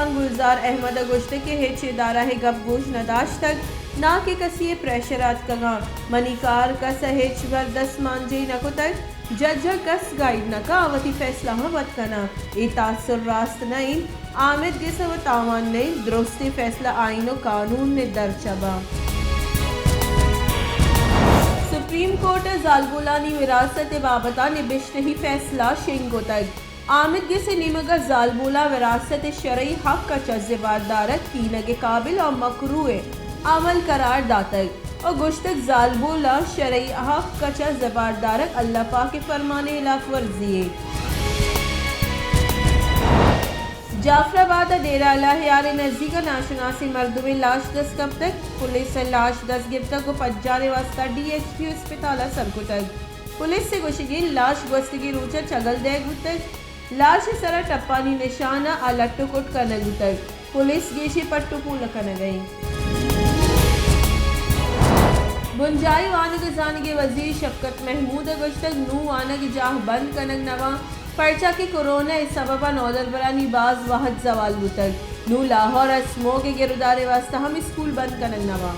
گلزار احمد ءَ گوشتگ کہ ہچ ادارہ ءِ گپ گوش نہ داشتگ، ناں کہ کسی ءِ پریشر ءَ اتکگاں۔ منی کار کس ءَ ہچبر دست مانجئی نہ کتگ۔ جج ءَ کس گائیڈ نہ کن، آ وتی فیصلہاں وت کناں۔ اے تاثر راست نہ انت۔ آمید گس ءَ وَ تاوان نہ انت، درستیں فیصلہ آئین ءُ قانون ءِ درچ ءَ باں۔ سپریم کورٹ ءَ زالبولانی وراثت ءِ بابت ءَ نبشتہی فیصلہ شنگ کتگ۔ آمید گس ءِ نیمگ ءَ زالبولاں وراثت ءِ شرعی حق ءَ چہ زباردارگ کینگ ءِ قابل ءُ مکروہ عمل قرار داتگ ءُ گوشتگ، زالبولاں شرعی حق ءَ چہ زباردارگ اللہ پاک ءِ فرمان ءِ ہلاف ورزی یے۔ جعفر آباد ءِ ڈیرہ الہیار ءِ نزیک ءَ ناشناسیں مردمے لاش دست کپتگ۔ پولیس ءَ لاش دست گپتگ ءُ پجار ءِ واستہ ڈی ایچ پی ہسپتال ءَ سر کتگ۔ پولیس ءِ گوشگ انت، لاش گوستگیں روچ ءَ چگل دئیگ بوتگ۔ لاش ءِ سرا ٹپانی نشان ءَ لٹ ءُ کٹ کنگ بوتگ۔ پولیس گیشیں پٹ ءُ پول ءَ کنگ ءَ انت۔ بنجاہی وانگ ءُ زانگ ءِ وزیر شفقت محمود ءَ گوشتگ، نوں وانگ ءِ جاہ بند کنگ نہ باں، پرچا کہ کورونا ءِ سبب ءَ نودربرانی باز وہد زوال بوتگ۔ نوں لاہور ءَ سموگ ءِ گرودار ءِ واستہ ہم اسکول بند کنگ نہ باں۔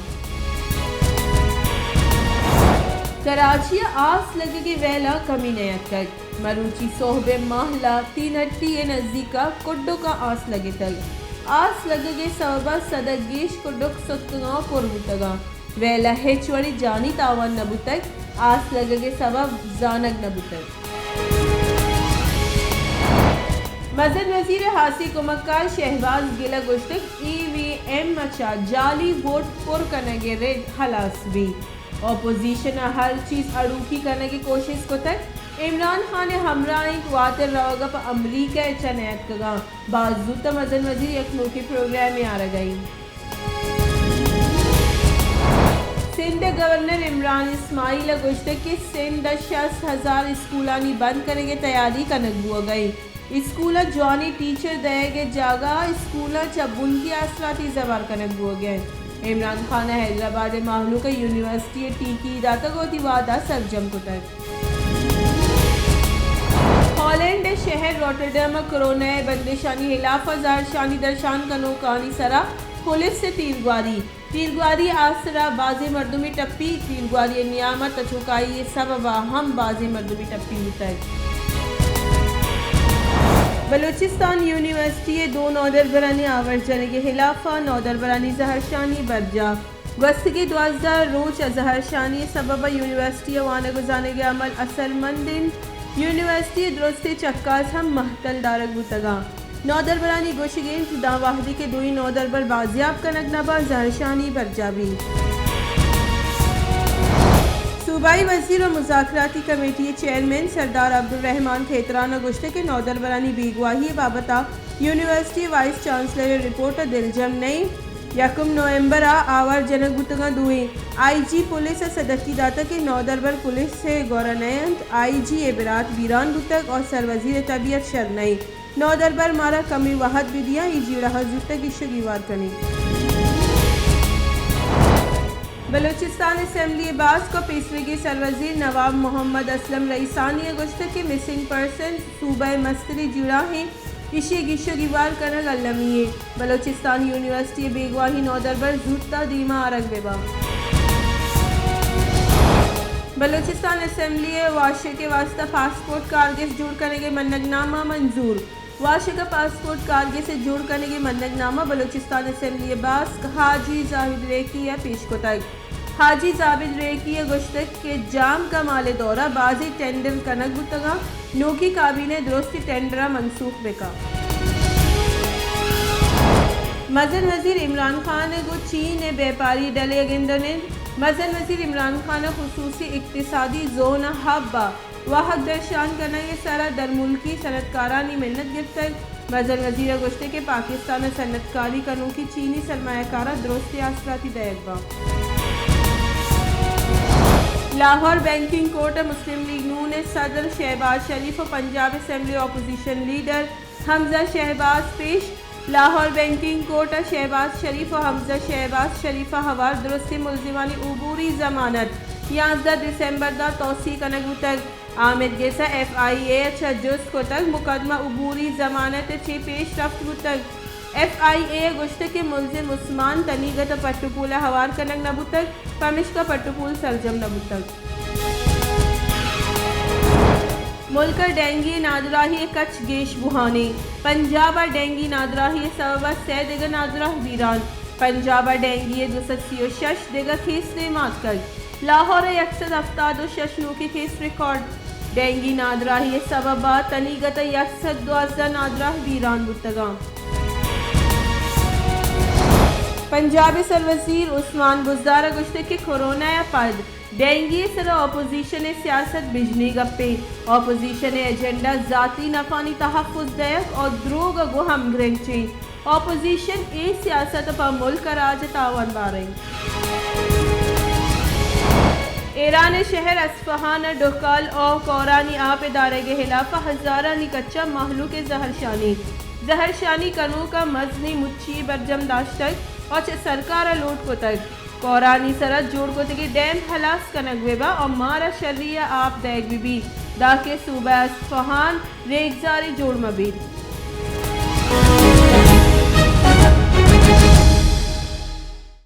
کراچی ءَ آس لگگ ءِ ویل ءَ کمی نیاتکگ۔ مروچی سہب ءَ ماہلہ تینٹی ءِ نزیک ءَ کڈک ءَ آس لگتگ۔ آس لگگ ءِ سبب ءَ سد ءَ گیش کڈک ستکگاں ءُ پر بوتگاں۔ ویل ءَ ہچ وڑیں جانی تاوان نہ بوتگ۔ آس لگگ ءِ سبب زانگ نہ بوتگ۔ مزن وزیر ءِ ہاسیں کمکار شہباز گل ءَ گوشتگ، ای وی ایم ءَ چہ جعلی ووٹ پر کنگ ءِ رد ہلاس بیت۔ اپوزیشن ءَ ہر چیز اڑوکی کنگ ءِ کوشست کتگ۔ عمران خان ءِ ہمراہ انت، واتر روگ ءَ پہ امریکہ ءَ چہ نیاتکگاں۔ باز زوت ءَ مزن وزیر یک نوکیں پروگرامے آرگ ءَ انت۔ سندھ ءِ گورنر عمران اسماعیل ءَ گوشتگ کہ سندھ ءَ شست ہزار اسکولانی بند کنگ ءِ تیاری کنگ بوگ ءَ انت۔ اسکول ءَ جوانیں ٹیچر دئیگ ءِ جاگہ ءَ اسکولاں چہ بنکی آسراتی زبہر کنگ بوگ ءَ انت۔ عمران خان ءَ حیدرآباد ءِ مہلوک ءَ یونیورسٹی ءِ ٹیکی داتگ ءُ وتی وعدہ سرجم کتگ۔ ہالینڈ ءِ شہر روٹرڈم ءَ کورونا ءِ بندشانی ہلاف ءَ زہرشانی درشان کنوکانی سرا پولیس ءِ تیرگواری۔ تیرگواری ءِ آسرا بازیں مردمے ٹپی۔ تیرگواری ءِ نیام ءَ تچوکائی ءِ سبب ءَ ہم بازیں مردمے ٹپی بوتگ۔ بلوچستان یونیورسٹی ءِ دو نودربرانی آور جنگ ءِ ہلاف ءَ نودربرانی زہرشانی برجاہ۔ گوستگیں دوازدہ روچ ءَ زہرشانی ءِ سبب ءَ یونیورسٹی ءِ وانگ ءُ زانگ ءِ عمل اثرمند انت۔ یونیورسٹی ءِ درستیں چکاس ہم مہتل دارگ بوتگ انت۔ نودربرانی گوشگ انت، داں وہدے کہ دوئیں نودربر بازیاب کنگ نہ باں، زہرشانی برجاہ بیت۔ صوبائی وزیر ءُ مذاکراتی کمیٹی ءِ چیئرمین سردار عبدالرحمن کھیتران ءَ گوشتگ کہ نودربرانی بیگواہی ءِ بابت ءَ یونیورسٹی ءِ وائس چانسلر ءِ رپورٹ ءَ دلجم نہ انت۔ یکم نومبر ءَ آوار جنگ بوتگاں دوئیں۔ آئی جی پولیس ءَ سدکی داتگ کہ نودربر پولیس ءِ گور ءَ نہ انت۔ آئی جی ءِ برات بیران بوتگ ءُ سروزیر ءِ طبیعت شر نہ انت۔ نودربر مارا کمے وہد بہ دیاں، اے جیڑہ ءَ زوت ءَ گیش ءُ گیوار کنیں۔ بلوچستان اسمبلی ءِ باسک ءُ پیسریگیں سروزیر نواب محمد اسلم رئیسانی ءَ گوشتگ کہ مسنگ پرسنز صوبہ ءِ مستریں جیڑہ ایں، ایشی ءِ گیش ءُ گیوار کنگ المی ایں۔ بلوچستان یونیورسٹی ءِ بیگواہیں نودربر زوت ءَ دیما آرگ بہ باں۔ بلوچستان اسمبلی ءِ واشک ءِ واستہ پاسپورٹ کارگس جوڑ کنگ ءِ منگ نامہ منظور۔ واشک ءَ پاسپورٹ کارگس ءِ جوڑ کنگ ءِ منگ نامہ بلوچستان اسمبلی ءِ باسک حاجی زاہد ریکی ءَ پیش کتگ۔ حاجی زاہد ریکی ءَ گوشتگ کہ جام کمال ءِ دور ءَ بازیں ٹینڈر کنگ بوتگ انت، نوکیں کابینہ درستیں ٹینڈر ءَ منسوخ بہ کنت۔ مزن وزیر عمران خان ءَ گوں چین ءِ بیپاری ڈلے ءَ گندن انت۔ مزن وزیر عمران خان ءَ خصوصی اقتصادی زون ءِ ہب ءِ واہگ درشان کنگ ءِ سرا درملکی صنعتکارانی منت گپتگ۔ مزن وزیر ءَ گوشتگ کہ پاکستان ءَ صنعتکاری کنوکیں چینی سرمایہ کاراں درستیں آسراتی دئیگ باں۔ لاہور بینکنگ کورٹ ءَ مسلم لیگ نون ءِ صدر شہباز شریف ءُ پنجاب اسمبلی اپوزیشن لیڈر حمزہ شہباز پیش۔ لاہور بینکنگ کورٹ ءَ شہباز شریف ءُ حمزہ شہباز شریف ءَ ہوار درستیں ملزمانی عبوری ضمانت یازدہ دسمبر ءَ توسیع کنگ بوتگ۔ آمید گس ءَ ایف آئی اے ءَ چہ جست کتگ، مقدمہ عبوری ضمانت ءِ چے پیش رفت بوتگ؟ ایف آئی اے ءَ گوشتگ کہ ملزم عثمان تنیگت ءَ پٹ ءُ پول ءَ ہوار کنگ نہ بوتگ، پمیشکا پٹ ءُ پول سرجم نہ بوتگ۔ ملک ءَ ڈینگی نادراہی ءِ کچ گیش بوھان اِنت۔ پنجاب ءَ ڈینگی نادراہی ءِ سبب ءَ سئے دگہ نادراہ بیران۔ پنجاب ءَ ڈینگی ءِ دو سد سی ءُ شش دگہ کیس نیم آتکگ۔ لاہور ءَ یک سد ہفتاد ءُ شش نوکیں کیس ریکارڈ۔ ڈینگی نادراہی ءِ سبب ءَ تنیگت ءَ یک سد دوازدہ نادراہ بیران بوتگ اَنت۔ پنجاب ءِ سروزیر عثمان بزدار ءَ گوشتگ کہ کورونا ءَ پد ڈینگی ءِ سرا اپوزیشن ءِ سیاست بجنیں گپے۔ اپوزیشن ءِ ایجنڈا ذاتی نفعانی تحفظ دئیگ ءُ دروگ ءَ گوں ہمگرنچ اِنت۔ اپوزیشن اے سیاست ءَ پہ ملک ءُ راج ءَ تاوان بار اِنت۔ ایران ءِ شہر اصفہان ءَ ڈکال ءُ کورانی آپ ءِ دارگ ءِ ہلاپ ءَ ہزارانی کچ ءَ مہلوک ءِ زہرشانی۔ زہرشانی کنوکاں مزنیں مچی برجم داشتگ ءُ چہ سرکار ءَ لوٹ کتگ کورانی سرا جوڑ کتگیں ڈیم ہلاس کنگ بہ بنت ءُ مارا شری ءَ آپ دئیگ بہ بیت، دانکہ صوبہ اصفہان ریگزارے جوڑ مہ بیت۔